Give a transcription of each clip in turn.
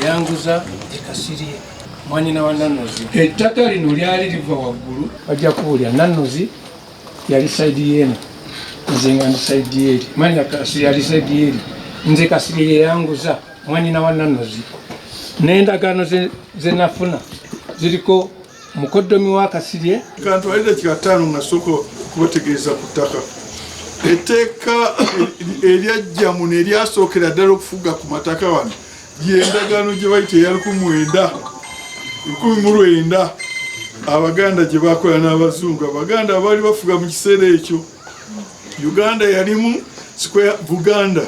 Yanguza e Kasirye, mwanyina wa Nannozi. Ettaka lino lyali liva waggulu, bajja kuwulira. Nannozi yali side yeno, nze nga ndi side eri. Manya Kasirye yali side eri, nze Kasirye yeyanguza, mwanyina wa Nannozi. N'endagaano ze nafuna ziriko mukoddomi wa Kasirye. Kantwale dakika 5 nga sooka kubategeeza ku ttaka. Etteeka eryajja muno, eryasookera ddala okufuga ku mataka wano, yendagaano gye bayita eya 1900, Abaganda gye bakola n'Abazungu. Abaganda abaali bafuga mu kiseera ekyo, Uganda yalimu square, Buganda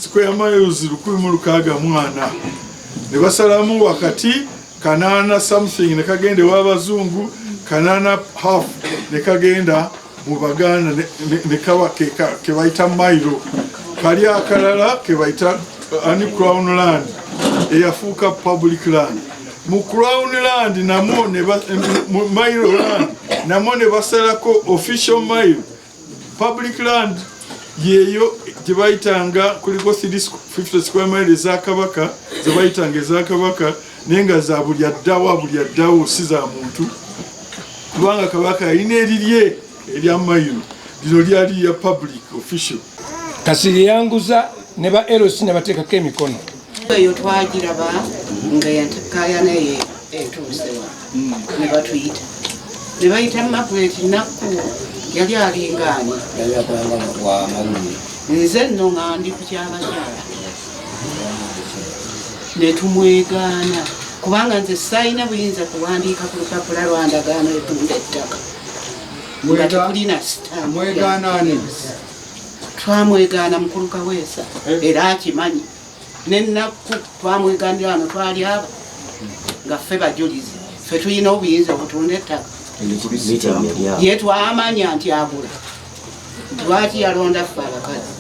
square miles 1064, ne basalamu wakati kanaana something ne kagenda ew'Abazungu, kanaana half ne kagenda mu Baganda, ne kaba ke bayita mailo. Kali akalala ke bayita ani, crown land, eyafuuka public land. Mu crown land namwo mu mailo land namwo ne basalako official mile. Public land yeyo gye bayitanga kuliko 350 square mile eza Kabaka, ze bayitanga eza Kabaka, naye nga za buli addawo, buli addawo, si za muntu, kubanga Kabaka yalina erirye erya mayiro. Lino lyali lya public official. Kasirye yanguza ne ba LC ne bateekako emikono. Eyo twagiraba nga yankayana eyo etuusewa, ne batuyita, ne bayita Margaret Nakku, yali alingaani. Yali akolanga wa mawulire. Nze nno nga ndi ku kyabakyala, ne tumwegaana, kubanga nze saalina buyinza kuwandiika ku lupapula lwa ndagaano etunda ettaka nga tekulina sitampu. Mwegaanaani? Twamwegaana mukulu Kaweesa, era akimanyi. Nenakku twamwegaanira wano, twali aba nga ffe bajulizi, ffe tulina obuyinza obutunda ettaka. Ye twamanya nti agula, lwaki yalonda ffe abakazi?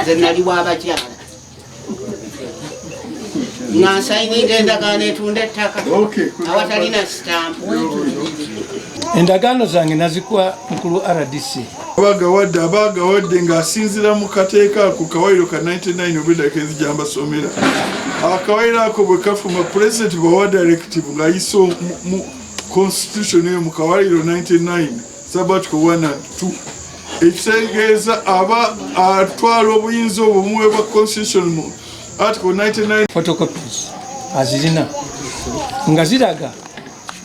Nze nali w'abakyala nga nsayininga endagaano etunda ettaka awatalina sitampu. Endagaano zange nazikuwa mukulu RDC. Abagawadde ng'asinziira mu kateeka ako, kawayiro ka 99, obwedaka ezijja mbasomera akawayiro ako. Bwe kafuma, President bwawa directive ng'ayise mu constitution eyo, mu kawayiro 99 sub-article 1 and 2, ekitegeeza aba atwala obuyinza obwo bumuweebwa constitution mu article 99. Photocopies azirina nga ziraga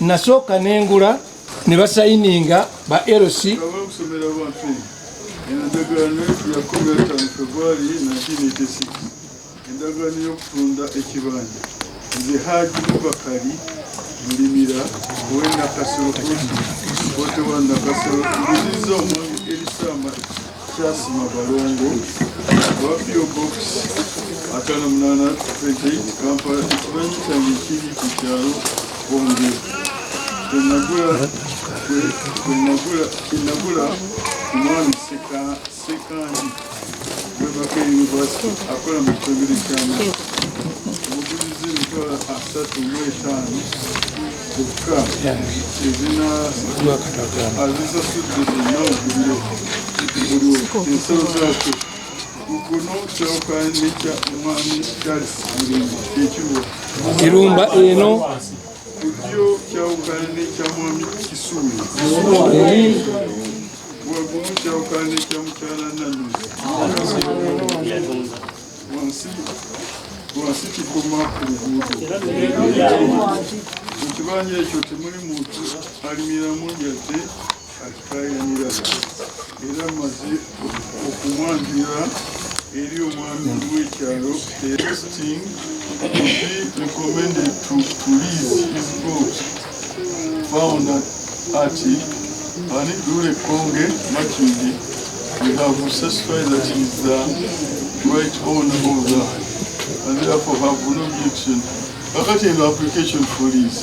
nasooka nengula ne basayininga ba LC. Okusomera abantu endagaano ya 15 February 1986, endagaano y'okutunda ekibanja. Nze Haji Bubakari Mulimira ow'e Nakasero, 41 Nakasero, nguziza omwami Erisama Kyasima Balongo wa P.O. Box 58 28 Kampala, ekibanja kyange kiri ku kyalo Bonge kwenagula ku mwami Sekandi webaka University akola mu kitongole ky'amazzi. Obugulizi 350,000 kyokka azisasudde zonna oguliro buli ensalo zaakyo. Kukono kyawukana nekya mwami Charles Mulimba ekiruwa. Kirumba eno. Ku ddyo kyawukana nekya mwami Kisuuli. Eri. Waggulu kyawukana nekya mukyala Nanuzi. Wansi kikoma ku luguudo. Mu kibanja ekyo temuli muntu alimiramu yadde akikayanira, era maze okumwanjula eri omwami w'ekyalo. Listing to be recommended to lease his plot found at ani Lule Konge Makindye. We have satisfied that he is the right owner of the and therefore have no objection. Kakati eno application for lease.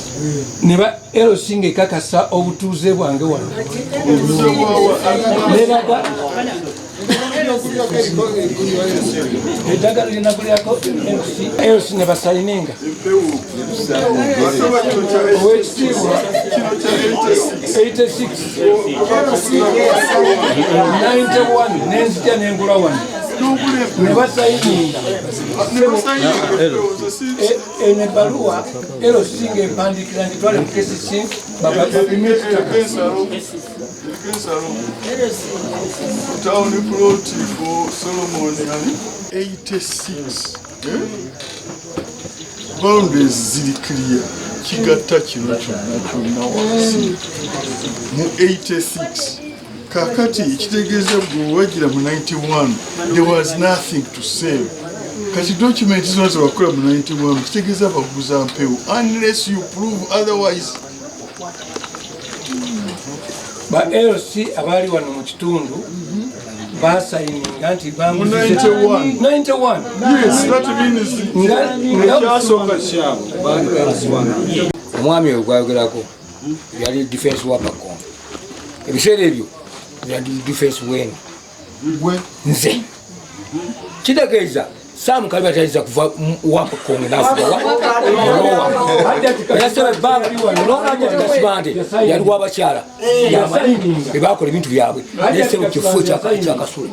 Ne ba LC ng'ekakasa obutuuze bwange wano, neraga eddagala lyenagulirako LC ne basayininga. Empewo. Owekitiibwa. Kino kya 86. 86 91 nenzija nengula wano. Ne basayininga eno ebbaluwa LC ng'empandiikira ngitwale mu KCC bapime ettaka. Town plot for Solomon ani 86, eh? Boundaries ziri clear, kigatta kino kyonna kyonna wansi mu 86. Kakati ekitegeeza gwe wagira mu 91, there was nothing to sell. Kati document zona zebakola mu 91 kitegeeza baguza mpewo unless you prove otherwise. Ba LC abaali wano mu kitundu basayininga nti Mu banguzize 91. 91. Yes, that means ekyasooka kyabwe. Omwami oyo gwayogerako yali defense wa Bakonge ebiseera ebyo, yali defense weni. Gwe? Nze kitegeeza Sam Kaliba tayinza kuva Wapakonge nafuga yasaba ebbanga. Olwanja Kasibante yali wabakyala bebakola ebintu byabwe nesebo kifo kyakasule.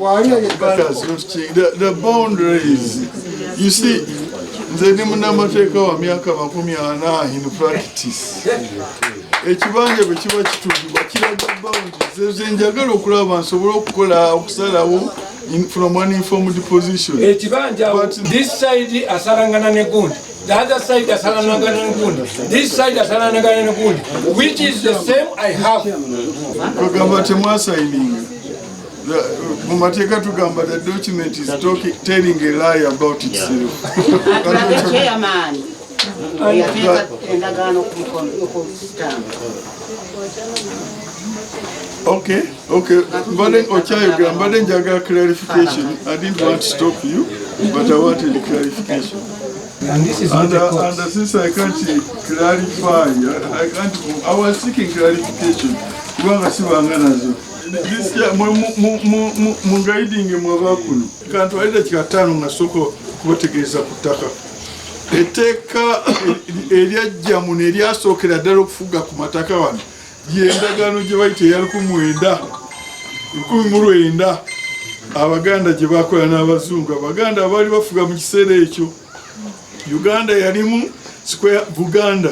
The boundaries, you see, nze ndi munnamateeka wa myaka 40 in practice. Ekibanja bwe kiba kitundibwa kiraga boundaries ezo njagala okulaba nsobole okukola okusalawo from an informed position. Ekibanja, this side asalangana ne gundi, the other side asalangana ne gundi, this side asalangana ne gundi, which is the same I have. Kugamba temwasayininga, mu mateeka tugamba the document is talking, telling a lie about itself. Atulage chairman yateeka endagaano ku mukono ku sitampu. Okay. Mbadde okyayogera, mbadde njagala clarification. I didn't want to stop you, but I wanted clarification. And this is not And, a court. and since I can't clarify, I can't, I was seeking clarification. Kubanga sibanga nazo. This year, mu guiding mwaba kuno. Kantwale dakika 5 nga sooka kubategeeza ku ttaka. Etteeka eryajja muno eryasookera ddala okufuga ku mataka wano yendagaano gye bayita eya 1900 Abaganda gye bakola n'Abazungu. Abaganda abaali bafuga mu kiseera ekyo, Uganda yalimu square, Buganda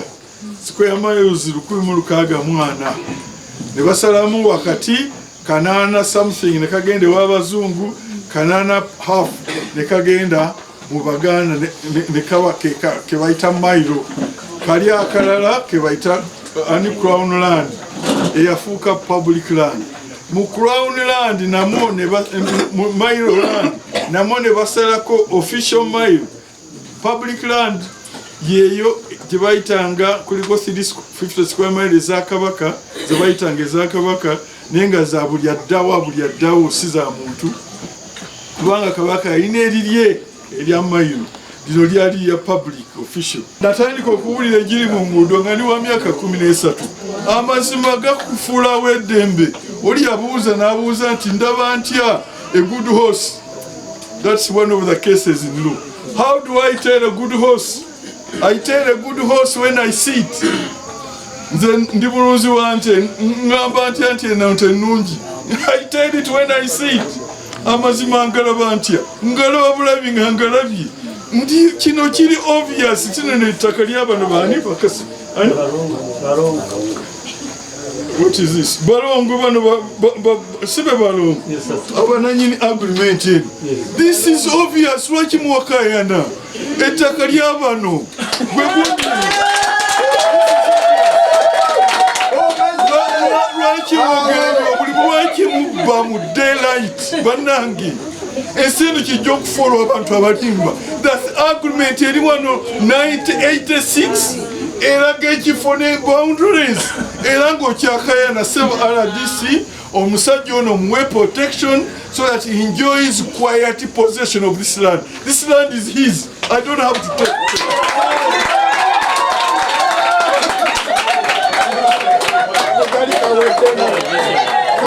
square miles 1064, ne basalamu wakati kanaana something ne kagenda ew'Abazungu, kanaana half ne kagenda mu Baganda, ne kaba ke bayita mailo. Kali akalala ke bayita ani crown land eyafuuka public land. Mu crown land namwo mu mailo land namwo ne basalako official mile. Public land yeyo gye bayitanga kuliko 350 square mile eza Kabaka, ze bayitanga eza Kabaka, naye nga za buli addawo, buli addawo, si za muntu, kubanga Kabaka yalina erirye erya mayiro. Lino lyali lya public official. Natandika okuwulira enjiri mu nguudo nga ndi wa myaka 13. Amazima gakufuulawo eddembe. Oli yabuuza n'abuuza nti, "Ndaba ntya a good horse?" That's one of the cases in law. How do I tell a good horse? I tell a good horse when I see it. Nze ndi mulunzi wa nte, ŋŋamba ntya nti eno nte nnungi? I tell it when I see it. Amazima ngalaba ntya? Ngalaba bulabi nga ngalabye nti kino kiri obvious, kino nettaka lyabano baani bakasi. Ani? What is this? Balongo bano si be balongo abananyini agreement eno. This is obvious. Lwaki muwakayana? Ettaka lyabano gwe lwaki mugenda buli lwaki mubba mu daylight? Bannange, ensi eno kijja okufuolwa abantu abalimba. That agreement eri wano 1986 eraga ekifo ne boundaries, era ng'okyakayana. Sebo RDC, omusajja ono muwe protection so that he enjoys quiet possession of this land. This land is his. I don't have to take.